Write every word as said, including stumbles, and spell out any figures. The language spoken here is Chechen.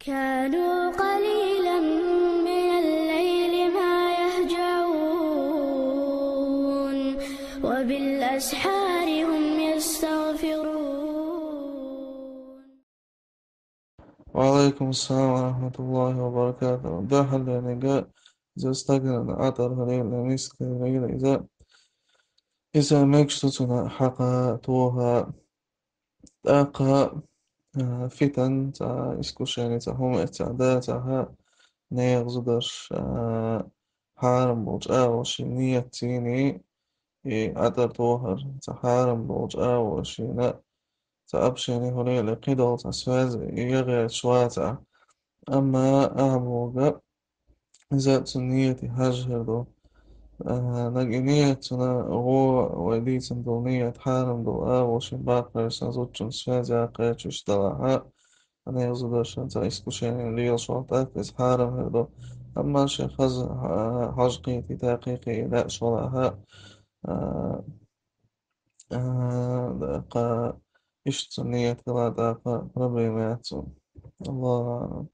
كانوا قليلا من الليل ما يهجعون وبالأسحار هم يستغفرون. وعليكم السلام ورحمة الله وبركاته. Дахьал дийнахьа из стагана атар хилийла миска хилийла из. Из мегаш ду цунна хьакъ тоха, тӀаккха, а, фитан, цхьа искушени, цхьа хӀума эццахь дацахь, нехан зударш, а, хьарам болчу агӀор шен ният цӀийний, и атар тохар, цхьа хьарам болчу агӀор шена, цхьа общение хилийла, кхидолу цхьа связь ян гӀерташ вацахь. Амма ахьа бохург, иза цуьнан нияте хьажа хир ду. А, нагахь и ният цуьнан гӀо вай дийцина долу ният хьарам долу агӀор шен баккхаршна, зудчунна связь яккхарш иштта далахь, нехан зударшна цхьа искушение лелаш вахь, тӀаккха иза хьарам хир ду. Амма шен хаза, а, хьажа кхетийта, кхайкхийта лаьаш валахь, а, а, тӀаккха иштта цуьнан нияте хилахь, тӀаккха проблема яц цунна. Аллаху аълам.